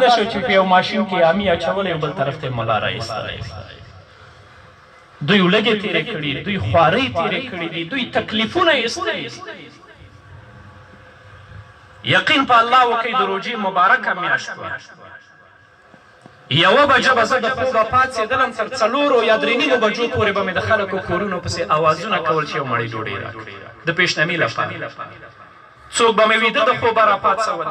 نه شو چې په یو ماشین کې یامي اچولی او بل طرف ته ملا را ایستلی وي. دوی ولږې تېرې کړي، دوی خوارۍ تېرې کړي دي، دوی تکلیفونه ایستلي دي. یقین په الله وکړئ د روژې مبارکه میاشت وه. یوه بجه به زه د خوبه پاڅېدلم، تر څلورو یا درې نیمو بجو پورې به مې د خلکو کورونو پسې اوازونه کول چې یو مړۍ ډوډۍ راکړئ د پیشنمي لپاره. څوک به مې ویده د خوبه راپاڅول.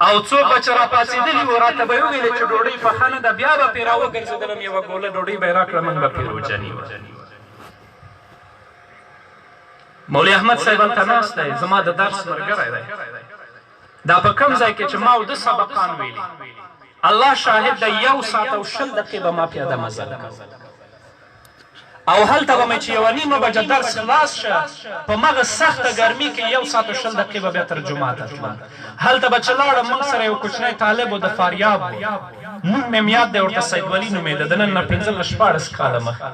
او څوک به چې راپاڅېدلي وو راته به یې وویلې چې ډوډۍ پخه نه ده، بیا به پرې راوګرځېدلم، یوه ګوله ډوډۍ به یې راکړه، موږ به پرې روژه نیوله. مولوي احمد صاحب هلته ناست دی، زما د درس ملګری دی. دا په کوم ځای کې چې ما او ده سبقان ویلي، الله شاهد دی، یو ساعت او 20 دقیقې به ما پیاده مزل کاوه. او هلته به مې چې یوه نیمه بجه درس خلاص شه، په مغه سخته ګرمي کې یو ساعت او 20 دقیقې به بیا تر جوماته تلم. هلته به چې لاړم، موږ سره یو کوچنی طالب و، د فاریاب و، نوم مې هم یاد دی ورته سید ولي نومېده، د نن نه 15 16 کاله مخکې.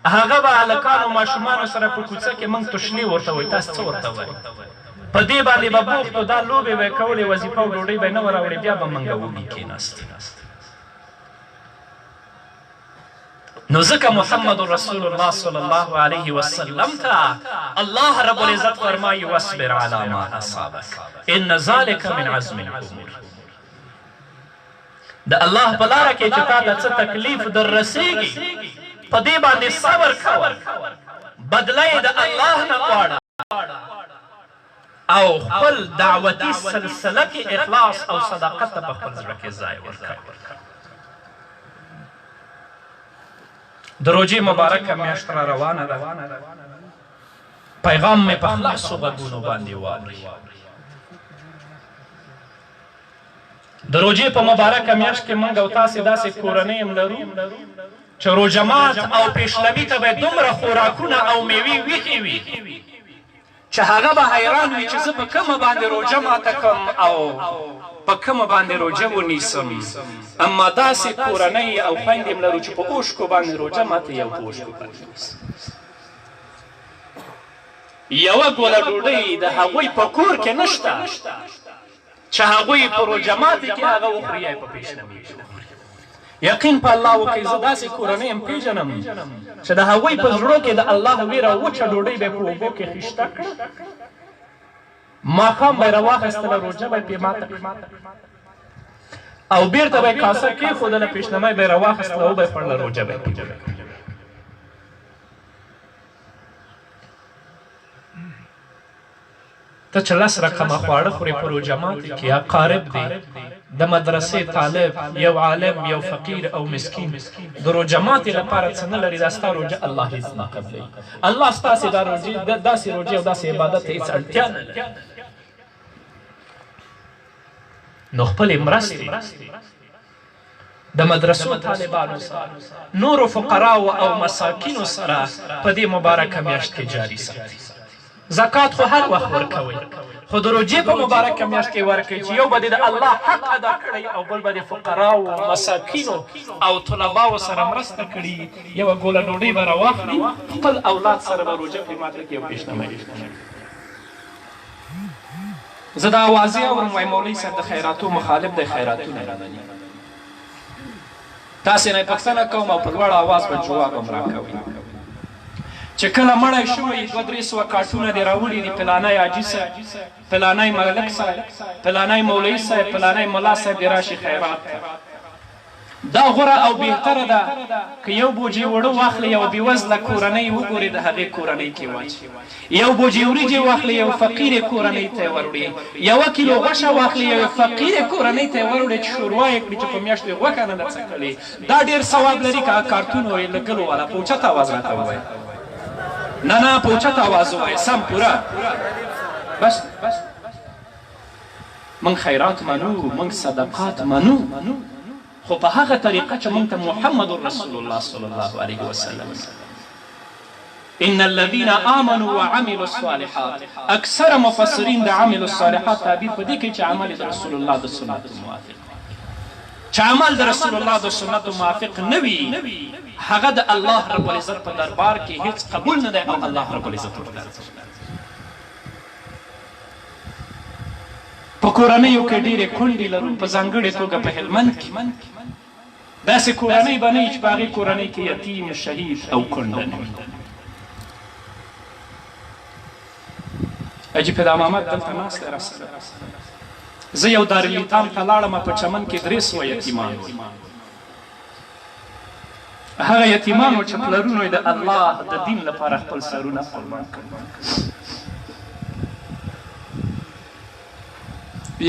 هغه به هلکانو ماشومانو سره په کوڅه کې موږ تشلې ورته وایو، تاسو څه ورته وایئ؟ په دې باندې به بوخت و، دا لوبې به یې کولې، وظیفه او ډوډۍ به یې نه وه راوړې، بیا به موږ وږي کېناستو. نو ځکه محمد رسول الله صلی الله علیه وسلم ته الله رب العزت فرمایي واصبر علی ما اصابک ان ذلک من عزم الامور. د الله په لاره کې چې تا ته څه تکلیف در رسیږي په دې باندې صبر کوه، بدله یې د الله نه غواړه او خپل دعوتي سلسله کې اخلاص او صداقت ته په خپل زړه کې ځای ورکړه. د روژې مبارکه میاشت را روانه ده، پیغام مې په خلاصو غږونو باندې واورئ. د روژې په مبارکه میاشت کې موږ او تاسې داسې کورنۍ هم لرو چې روژه مات او پیشلمي ته به دومره خوراکونه او میوې ویښې وي چې هغه به حیران وي چې زه په کومه باندې روژه ماته کړم او په کومه باندې روژه ونیسم. اما داسې کورنۍ او خویندې هم لرو چې په اوښکو باندې روژه ماتوي او په اوښکو باندې نیسي. یوه ګوله ډوډۍ د هغوی په کور کې نشته چې هغوی په روژه ماتې کې هغه وخوري یا په پیشنمي کې وخوري. یقین په الله وکړئ زه داسې کورنۍ هم پېژنم چې د هغوی په زړو کې د الله ویره او وچه ډوډۍ به په اوبو کې خیشته کړه، ماښام به یې راواخیستله، روژه به یې پرې ماته کړه او بیرته به یې کاسه کېښودله، پیشنمۍ به یې راواخیستله، وبه یې خوړله، روژه به یې پرې وکړه. ته چې لس رقمه خواړه خورې په روژه ماتي کې، اقارب دې، د مدرسې طالب، یو عالم، یو فقیر او مسکین د روژه ماتي لپاره څه نه لري، دا ستا روژه الله هیڅ نه قبلوي. الله ستاسې دا روژې، داسې روژې او داسې عبادت ته هیڅ اړتیا نه لري. نو خپلې مرستې د مدرسو طالبانو سره، نورو فقراو او مساکینو سره په دې مبارکه میاشت کې جاري ساتي. زکات خو هر وخت ورکوئ، خو د روژې په مبارکه میاشت کې ورکړئ چې یو به دې د الله حق ادا کړی او بل به د فقراو، مساکینو او طلباو سره مرسته کړي. یوه ګوله ډوډۍ به راواخلي، خپل اولاد سره به روژه پرې ماته کړي او پیشنمه یې. زه دا اوازې اورم وای مولوی صاحب د خیراتو مخالف دی، خیراتونه نه مني. تاسې نه پوښتنه کوم او په لوړ اواز به جواب هم راکوئ چې کله مړی شوی 200-300 کارټونه دې راوړي دي، پلانی حاجي صاحب، پلانی ملک صاحب، پلانی مولوی صاحب، پلانی ملا صاحب دې راشي خیرات ته. دا غوره او بهتره ده که یو بوجۍ اوړه واخلې یوه بېوزله کورنۍ وګورې د هغې کورنۍ کې واچوې، یو بوجۍ وریجې واخلې یوې فقیرې کورنۍ ته یې وروړې، یوه کیلو غوښه واخلې یوې فقیرې کورنۍ ته یې وروړې چې شوروا یې کړي چې په میاشتو یې غوښه نه ده څکلې، دا ډېر ثواب لري که هغه کارتونو یې لګلو والا په اوچت اواز راته ووایه. نه نه په اوچت اواز ووایه سم پوره بس. موږ خیرات منو، موږ صدقات منو، خو په هغه طریقه چې موږ ته محمد رسول الله صلی الله علیه وسلم. ان الذين آمنوا وعملوا الصالحات، اکثره مفسرین د عملوا الصالحات تعبیر په دې کوي چې عمل د رسول الله د سنت موافق، چې عمل د رسول الله د سنت موافق نه وي هغه د الله رب العزت په دربار کې هیڅ قبول نه دی او الله رب العزت ورته. په کورنیو کې ډېرې کونډې لرو، په ځانګړې توګه په هلمند کې. داسې کورنۍ به نه وي چې په هغې کورنۍ کې یتیم، شهید او کونډه نه وي. حاجي فدا محمد دلته ناست دی راسره. زه یو دارالیتام ته لاړم، په چمن کې 300 یتیمان وو. هغه یتیمان وو چې پلرونو یې د الله د دین لپاره خپل سرونه قربان کړل.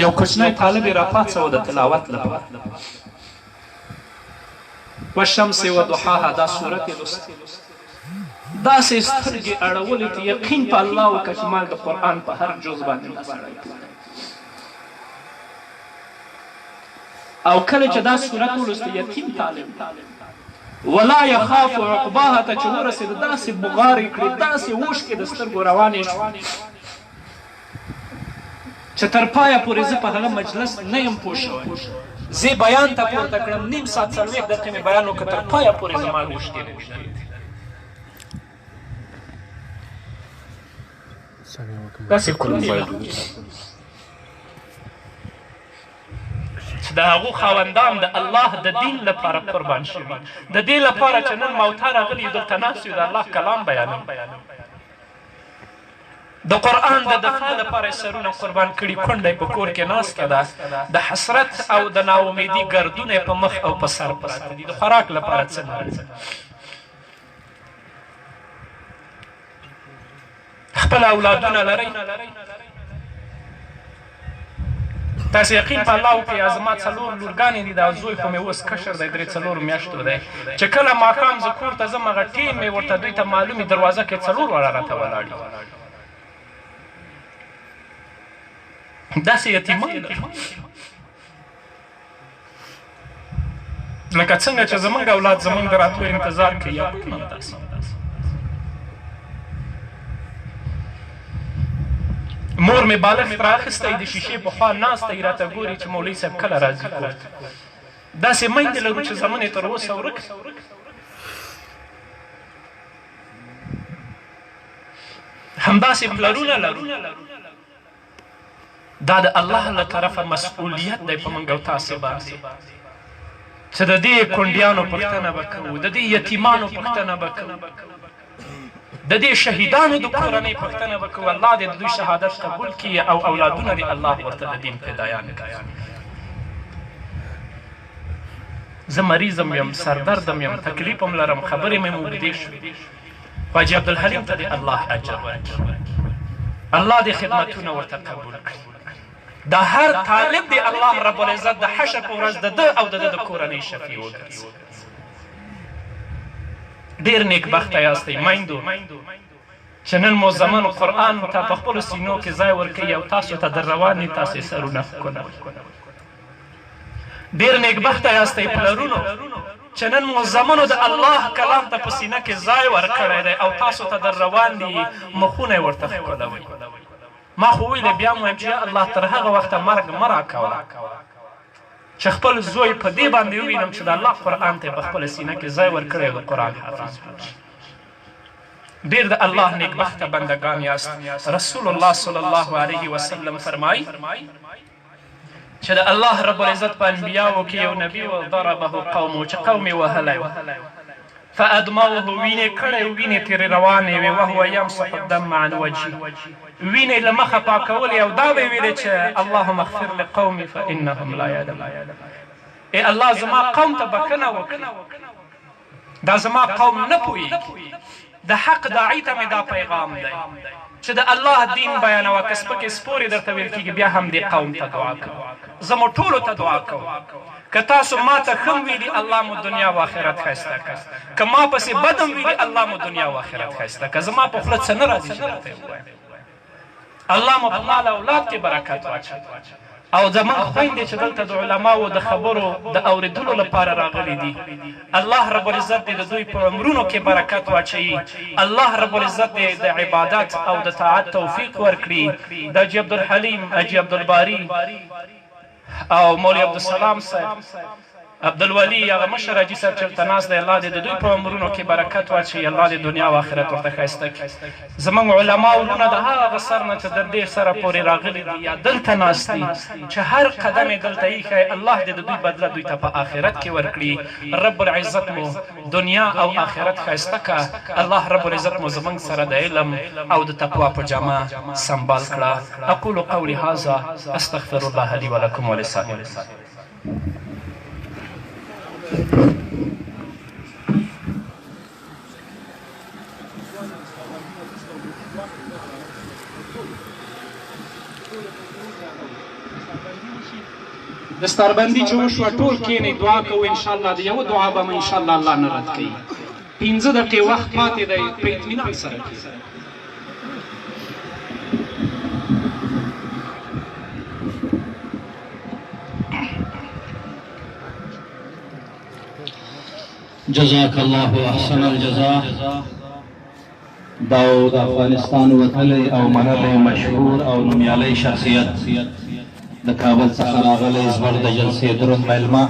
یو کوچنی طالب یې راپاڅوه د تلاوت لپاره. والشمس وضحاها دا سورت یې لوست. داسې سترګې اړولې ته یقین په الله وکړه چې مال د قرآن په هر جز باندې دا سړی او کله چې دا سورت ولوست یتیم طالب ولا یخاف عقباها ته چې ورسېد داسې بغارې کړې، داسې اوښکې د سترګو روانې شوې چې تر پایه پورې زه په هغه مجلس نه یم پوه شوی. زه بیان ته پورته کړم، نیم ساعت 40 دقیقې مې بیان وکړ، تر پایه پورې زما اوښکې نه وې درېدلې. داسې کونډې لرو چې د هغو خاوندان د الله د دین لپاره قربان شوي، د دې لپاره چې نن موتا راغلي دلته ناست یو د الله کلام بیانوي، د قرآن د دفاع لپاره یې سرونه قربان کړي، کونډه یې په کور کې ناسته ده، د حسرت او د ناامیدي ګردونه یې په مخ او په سر پراته دي، د خوراک لپاره څه نه لري. خپل اولادونه لرئ؟ تاسو یقین په الله وکړئ، زما څلور لورګانې دي، دا زوی خو مې اوس کشر دی، درې څلور میاشتو دی، چې کله ماښام زه کور ته ځم هغه ټیم مې ورته دوی ته معلومي دروازه کې څلور واړه راته ولاړ دي. داسې یتیمان لرو لکه څنګه چې زمونږ اولاد زمونږ د راتلو انتظار کوي، هغوی هم همداسې. مور مې بالښت رااخیستی، د شیشې په خوا ناسته یې، راته ګوري چې مولوي صاحب کله راځي کور ته. داسې میندې لرو چې زامن یې تر اوسه ورک. همداسې پلرونه لرو. دا د الله له طرفه مسؤلیت دی په موږ او تاسې باندې چې د دې کونډیانو پوښتنه به کوو، د دې یتیمانو پوښتنه به کوو، د دې شهیدانو د کورنۍ پوښتنه به کوو. الله دې د دوی شهادت قبول کړي او اولادونه دې الله ورته د دین فدایان کړي. زه مریضم یم، سردردم یم، تکلیف هم لرم، خبرې مې اوږدې شوې. حاجي عبدالحلیم ته دې الله اجر ورکړي، الله دې خدمتونه ورته قبول کړي. د هر طالب دې الله رب العزت د حشر په ورځ د ده او د ده د کورنۍ شفیع وګرځي. ډېر نیکبخته یاستئ میندو چې نن مو زمن قرآن ته په خپلو سینو کې ځای ورکوي او تاسو ته در روان دي، تاسو یې سرونه ښکلوئ. ډېر نیکبخته یاستئ پلرونو چې نن مو زمنو د الله کلام ته په سینه کې ځای ورکړی دی او تاسو ته در روان دي، مخونه یې ورته ښکلوئ. ما خو ویلې بیا هم وایم چې یا الله تر هغه وخته مرګ مه راکوه چې خپل زوی په دې باندې ووینم چې د الله قرآن ته یې په خپله سینه کې ځای ورکړی او د قرآن حافظ جوړ شي. ډېر د الله نیکبخته بندګان یاست. رسول الله صلی الله علیه وسلم فرمایي چې د الله رب العزت په انبیاو کې یو نبی و، ضربه قومه، چې قوم یې وهلی و، فادموه، وینې کړی، وینې ترې روانې وې، وهو یمسح الدم عن وجهه، وینې له مخه پاکولې او دا به یې ویلې چې اللهم اغفر لقومي فانهم لا یعلمون، ای الله زما قوم ته بښنه وکړي، دا زما قوم نه پوهیږي. د حق داعي ته مې دا پیغام دی چې د الله دین بیانوه، که سپکې سپورې درته ویل کیږي بیا هم دې قوم ته دعا کوه. زه مو ټولو ته دعا کوم، که تاسو ما ته ښه ویلي الله مو دنیا او آخرت ښایسته کړه، که ما پسې بد هم ویلي الله مو دنیا او آخرت ښایسته کړه. زما په خوله څه نه راځي چې درته یې ووایم. الله مو په مال او اولاد کې برکت واچوي او زمونږ خويندې چې دلته د علماوو د خبرو د اورېدلو لپاره راغلي دي، الله رب العزت دې د دوی په عمرونو کې برکت واچوي، الله رب العزت دې د عبادت او د طاعت توفیق ورکړي. د حاجي عبدالحلیم، حاجي عبدالباري او مولوي عبدالسلام صاحب عبدالولي هغه مشر حاجي صاحب چېرته ناست دی، الله دې د دوی په عمرونو کې برکت واچوي، الله دې دنیا او آخرت ورته ښایسته کړي. زموږ علما وروڼه د هغه سر نه چې تر دې سره پورې راغلي دي یا دلته ناست دي، چې هر قدم یې دلته ایښی، الله دې د دوی بدله دوی ته په آخرت کې ورکړي. رب العزت مو دنیا او آخرت ښایسته که، الله رب العزت مو زموږ سره د علم او د تقوا په جامه سمبال کړه. اقول قولي هذا استغفر الله لي ولکم ولسائر. دستاربندي چې وشوه ټول کینئ دعا کوو ان شاء الله د یوه دعا به مو ان شاء الله الله نه رد کوي. 5 دقیقې وخت پاتې دی، په اطمینان سره کینئ. جزاک الله احسن الجزاء. دا د افغانستان وتلی او منلی مشهور او نومیالی شخصیت، د کابل څخه راغلی زموږ د جلسې دروند میلمه.